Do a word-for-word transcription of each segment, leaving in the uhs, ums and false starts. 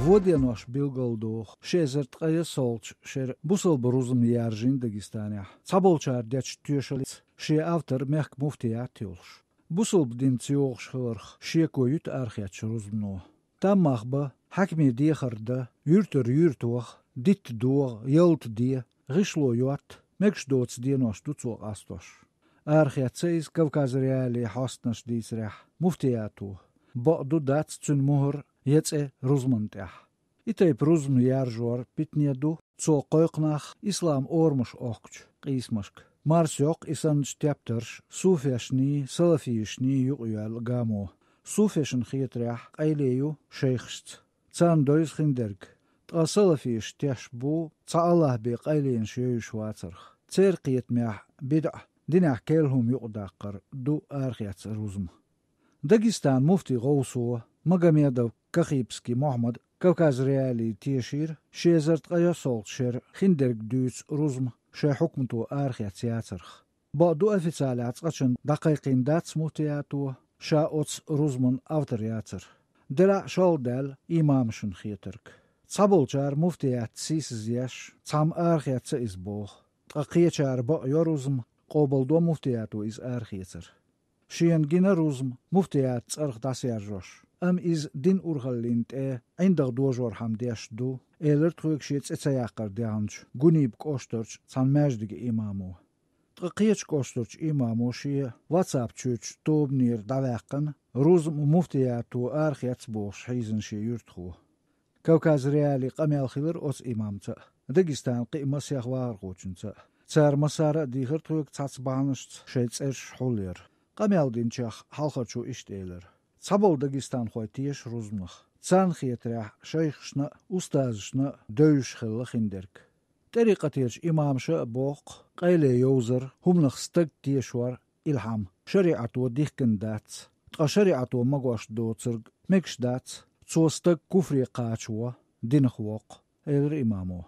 Вон денош билгалдоху ши эзар ткъе ялхалгӀачу шеран бусалба рузма яржийна Дагестанехь, цхьаболчара дечу тоьшаллица шен автор мехкан муфтият йолуш. Бусалба динца йогӀуш хиларх шеко юьту арахецначу рузмано. Там мах бан, хьаькаме дехар дан, юьртара юьрта ваха, дитт догӀа, ялта де, гӀишло йотта, мегаш доцу денош ду цо къастош. Арахецна иза Кавказ.Реалии хьостанаша дийцарехь муфтиято. Бакъду, дац цуьнан мухӀар я цӀе рузманна тӀехь. И тайпа рузма яржор питане ду, цо кхойкху нах ислам орамаш охкучу къийсамашка. Марсайоккху и санначу тептарш суфешний, салафишний юкъайоьлла гамо. Суфешна хетарехь, къайле ю шайхашца. Царна девза хиндерг. Ткъа салафиша тешна бу цхьа АллахӀ бен къайленаш йовзуш вацарх. Церан кхетамехь, бидӀа, динехь керла хӀума юкъадаккхар ду арахецна рузма. Дагестанан муфтин гӀовсо Магомедов Кахибский Мухьаммада Кавказ.Реалиига тешийра ши эзар ткъе ялхалгӀачу шеран хиндерг дуьйцу рузма шайн хьукмато арахецна яцарх. Бакъду, официалехь цкъачунна дӀакхайкхийна дац муфтиято ша оцу рузман автор яцар. Делахь а шалха даьлла имамашна хетарг. Цхьаболчара муфтият сийсазъеш, цхьамма арахецна иза боху. Ткъа кхечара бакъйо рузма, къобалдо муфтиято иза арахецар. Шена гина рузма муфтиятан цӀарах дӀасаяржош, амма иза динан урхаллина тӀе ӀиндагӀа дожорхьама деш ду, элира тхоьга шен цӀе ца яккхар даьхначу Гуниб кӀоштарчу цхьана маьждиган имамо. Ткъа кхечу кӀоштарчу имамо шен WhatsApp чуьрачу тобанера дӀаваьккхина, рузма муфтиято арахецна бохуш хьийзина шен юьртахо. Кавказ.Реалиин къамел хилира оцу имамца а, Дагестанан кхин а масех вахархочунца а. Цара массара а дийхира тхоьга цхьацца бахьанашца шайн цӀераш хьулъяр. Къамел динчех хьалхарчо иштта элира: цхьаболу дагестанхой теша рузманах. Царна хетарехь, шайхашна а, устазашна а девзаш хилла хиндерг. ТӀерикъатерчу имамаша а боху-кх, къайле йовзар, хӀуманах стаг тешор, илхьам шариӀато дихкина дац, ткъа шариӀато магош доцург мегаш дац, цо стаг куфре кхачаво, динах воккху, элира имамо.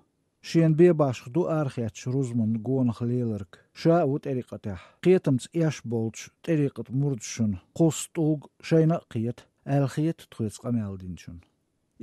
Шена бен башха ду арахецначу рузманна гонах леларг, ша а ву тӀерикъатехь, кхетамца эш болчу тӀерикъатан мурдашна кхуссу тӀулг шайна а кхета, аьлла хета тхоьца къамел динчунна.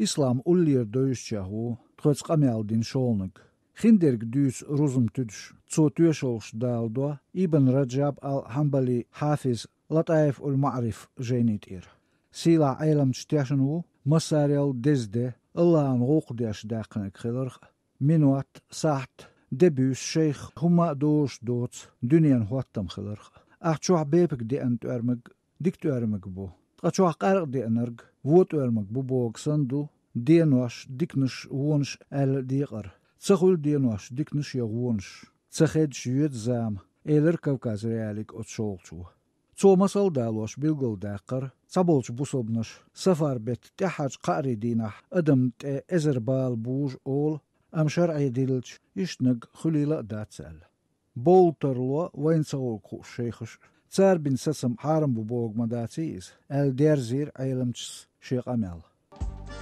Ислам уллера девзачех ву тхоьца къамел дина шолгӀаниг. Хиндерг дуьйцу рузма туьдуш, цо тоьшаллаш даладо Ибн Раджаб ал-Хьанбали хьафиз Латаиф уль-Ма'риф жайни тӀера. Сийлахь Ӏеламча тешна ву массарел деза де, АллахӀан гӀуллакх деш даьккхинарг хиларх а, минот, сахьт, де буьйса шайх хӀумма а дозуш доцу дуьненан хӀоттам хиларх а. Ахь чохь бепиг деана тӀоьрмиг дика тӀоьрмиг бу, ткъа чохь къаьркъа деанарг вон тӀоьрмиг бу богу санна ду денош, диканаш, вонаш аьлла декъар. Ца хуьлу денош, диканаш я вонаш, ца хедаш йоьду зама, элира Кавказ.Реалига оцу шолгӀачо. Цо масал а далош билгалдаккхара, цхьаболчу бусалбанаша сафар беттан тӀаьххьарчу кхаарийн дийнахь адамна тӀе эзар бала бужу олу, амма шарӀе диллича, ишттаниг хуьлийла а дац аьлла. Бовла тарло вайна ца гӀуллакх хууш шайхаш а, цара бина сацам хьарам бу богу ма даций иза, аьлла дерзийра Ӏеламчас шен къамел.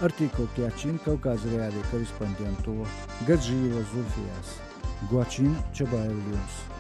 Артикл кечйина Кавказ.Реалиин корреспонденто Гаджиева Зульфияс, гочйина Чабаев Лемас.